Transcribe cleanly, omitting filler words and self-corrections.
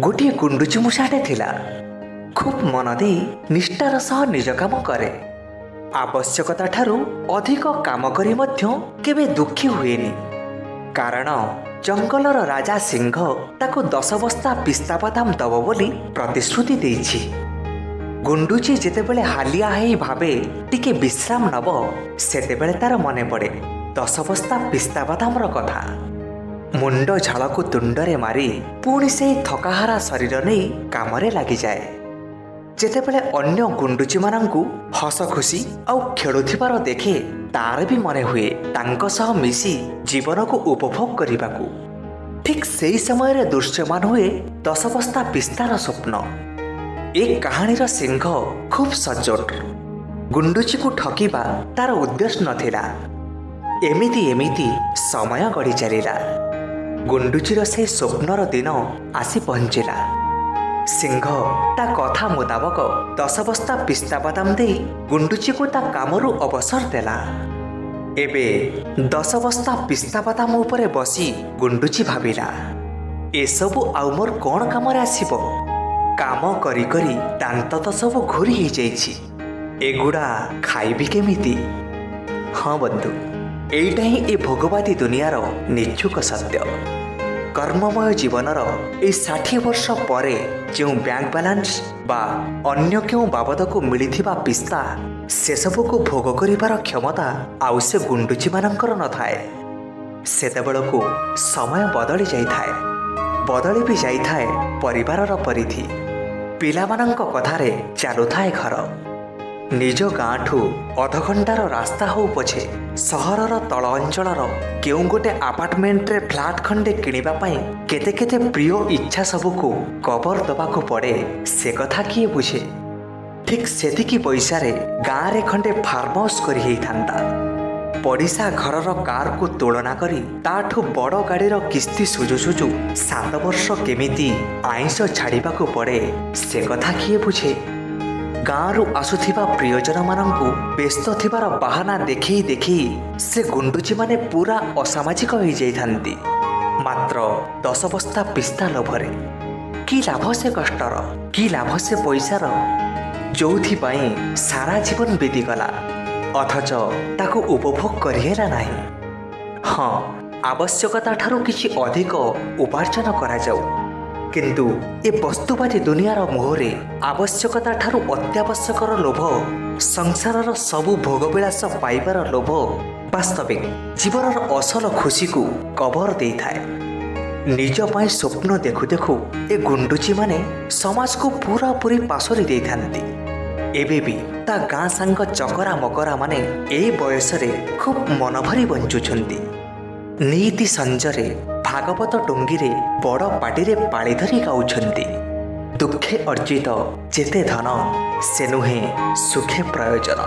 ଗୋଟିଏ ଗୁଣ୍ଡୁଚି ମୂଷାଟେ ଥିଲା। ଖୁବ୍ ମନ ଦେଇ ନିଷ୍ଠାର ସହ ନିଜ କାମ କରେ। ଆବଶ୍ୟକତା ଠାରୁ ଅଧିକ କାମ କରି ମଧ୍ୟ କେବେ ଦୁଃଖୀ ହୁଏନି, କାରଣ ଜଙ୍ଗଲର ରାଜା ସିଂହ ତାକୁ 10 ବସ୍ତା ପିସ୍ତା ବାଦାମ ଦବ ବୋଲି ପ୍ରତିଶ୍ରୁତି ଦେଇଛି। ଗୁଣ୍ଡୁଚି ଯେତେବେଳେ ହାଲିଆ ହେଇ ଭାବେ ଟିକେ ବିଶ୍ରାମ ନବ, ସେତେବେଳେ ତାର ମନେ ପଡ଼େ 10 ବସ୍ତା ପିସ୍ତା ବାଦାମର କଥା। ମୁଣ୍ଡ ଝାଳକୁ ତୁଣ୍ଡରେ ମାରି ପୁଣି ସେଇ ଥକାହାରା ଶରୀର ନେଇ କାମରେ ଲାଗିଯାଏ। ଯେତେବେଳେ ଅନ୍ୟ ଗୁଣ୍ଡୁଚିମାନଙ୍କୁ ହସ ଖୁସି ଆଉ ଖେଳୁଥିବାର ଦେଖେ, ତାର ବି ମନେ ହୁଏ ତାଙ୍କ ସହ ମିଶି ଜୀବନକୁ ଉପଭୋଗ କରିବାକୁ। ଠିକ୍ ସେଇ ସମୟରେ ଦୃଶ୍ୟମାନ ହୁଏ 10 ବସ୍ତା ପିସ୍ତାର ସ୍ୱପ୍ନ। ଏ କାହାଣୀର ସିଂହ ଖୁବ୍ ସଚ୍ଚୋଟ। ଗୁଣ୍ଡୁଚିକୁ ଠକିବା ତାର ଉଦ୍ଦେଶ୍ୟ ନଥିଲା। ଏମିତି ଏମିତି ସମୟ ଗଡ଼ି ଚାଲିଲା। ଗୁଣ୍ଡୁଚିର ସେ ସ୍ୱପ୍ନର ଦିନ ଆସି ପହଞ୍ଚିଲା। ସିଂହ ତା କଥା ମୁତାବକ 10 ବସ୍ତା ପିସ୍ତା ବାଦାମ ଦେଇ ଗୁଣ୍ଡୁଚିକୁ ତା କାମରୁ ଅବସର ଦେଲା। ଏବେ 10 ବସ୍ତା ପିସ୍ତା ବାଦାମ ଉପରେ ବସି ଗୁଣ୍ଡୁଚି ଭାବିଲା, ଏସବୁ ଆଉ ମୋର କ'ଣ କାମରେ ଆସିବ? କାମ କରି କରି ଦାନ୍ତ ତ ସବୁ ଘୁରି ହେଇଯାଇଛି, ଏଗୁଡ଼ା ଖାଇବି କେମିତି? ହଁ ବନ୍ଧୁ, ଏଇଟା ହିଁ ଏ ଭୋଗବାଦୀ ଦୁନିଆର ନିଛୁକ ସତ୍ୟ। କର୍ମମୟ ଜୀବନର ଏଇ 60 ବର୍ଷ ପରେ ଯେଉଁ ବ୍ୟାଙ୍କ ବାଲାନ୍ସ ବା ଅନ୍ୟ କେଉଁ ବାବଦକୁ ମିଳିଥିବା ପିସ୍ତା, ସେସବୁକୁ ଭୋଗ କରିବାର କ୍ଷମତା ଆଉ ସେ ଗୁଣ୍ଡୁଚିମାନଙ୍କର ନଥାଏ। ସେତେବେଳକୁ ସମୟ ବଦଳି ଯାଇଥାଏ, ବଦଳି ବି ଯାଇଥାଏ ପରିବାରର ପରିଧି। ପିଲାମାନଙ୍କ କଥାରେ ଚାଲୁଥାଏ ଘର। ନିଜ ଗାଁଠୁ ଅଧଘଣ୍ଟାର ରାସ୍ତା ହଉ ପଛେ ସହରର ତଳ ଅଞ୍ଚଳର କେଉଁ ଗୋଟେ ଆପାର୍ଟମେଣ୍ଟରେ ଫ୍ଲାଟ୍ ଖଣ୍ଡେ କିଣିବା ପାଇଁ କେତେ କେତେ ପ୍ରିୟ ଇଚ୍ଛା ସବୁକୁ କବର ଦେବାକୁ ପଡ଼େ, ସେ କଥା କିଏ ବୁଝେ? ଠିକ୍ ସେତିକି ପଇସାରେ ଗାଁରେ ଖଣ୍ଡେ ଫାର୍ମ ହାଉସ୍ କରି ହେଇଥାନ୍ତା। ପଡ଼ିଶା ଘରର କାରକୁ ତୁଳନା କରି ତାଠୁ ବଡ଼ ଗାଡ଼ିର କିସ୍ତି ସୁଝୁ ସୁଝୁ 7 ବର୍ଷ କେମିତି ଆଇଁଷ ଛାଡ଼ିବାକୁ ପଡ଼େ, ସେ କଥା କିଏ ବୁଝେ? ଗାଁରୁ ଆସୁଥିବା ପ୍ରିୟଜନମାନଙ୍କୁ ବ୍ୟସ୍ତ ଥିବାର ବାହାନା ଦେଖେଇ ଦେଖେଇ ସେ ଗୁଣ୍ଡୁଚିମାନେ ପୁରା ଅସାମାଜିକ ହୋଇଯାଇଥାନ୍ତି। ମାତ୍ର 10 ବସ୍ତା ପିସ୍ତା ଲୋଭରେ କି ଲାଭ ସେ କଷ୍ଟର, କି ଲାଭ ସେ ପଇସାର, ଯୋଉଥିପାଇଁ ସାରା ଜୀବନ ବିତିଗଲା, ଅଥଚ ତାକୁ ଉପଭୋଗ କରିହେଲା ନାହିଁ। ହଁ, ଆବଶ୍ୟକତା ଠାରୁ କିଛି ଅଧିକ ଉପାର୍ଜନ କରାଯାଉ, କିନ୍ତୁ ଏ ବସ୍ତୁବାଦୀ ଦୁନିଆର ମୋହରେ ଆବଶ୍ୟକତା ଠାରୁ ଅତ୍ୟାବଶ୍ୟକର ଲୋଭ, ସଂସାରର ସବୁ ଭୋଗବିଳାସ ପାଇବାର ଲୋଭ ବାସ୍ତବିକ ଜୀବନର ଅସଲ ଖୁସିକୁ କବର ଦେଇଥାଏ। ନିଜ ପାଇଁ ସ୍ୱପ୍ନ ଦେଖୁ ଦେଖୁ ଏ ଗୁଣ୍ଡୁଚିମାନେ ସମାଜକୁ ପୁରାପୁରି ପାଶୋରି ଦେଇଥାନ୍ତି। ଏବେ ବି ତା ଗାଁ ସାଙ୍ଗ ଚକରା ମକରା ମାନେ ଏ ବୟସରେ ଖୁବ୍ ମନଭରି ବଞ୍ଚୁଛନ୍ତି। ନିତି ସଞ୍ଜରେ ଭାଗବତ ଟୁଙ୍ଗିରେ ବଡ଼ ପାଟିରେ ପାଳି ଧରି ଗାଉଛନ୍ତି, ଦୁଃଖେ ଅର୍ଜିତ ଯେତେ ଧନ ସେ ନୁହେଁ ସୁଖେ ପ୍ରୟୋଜନ।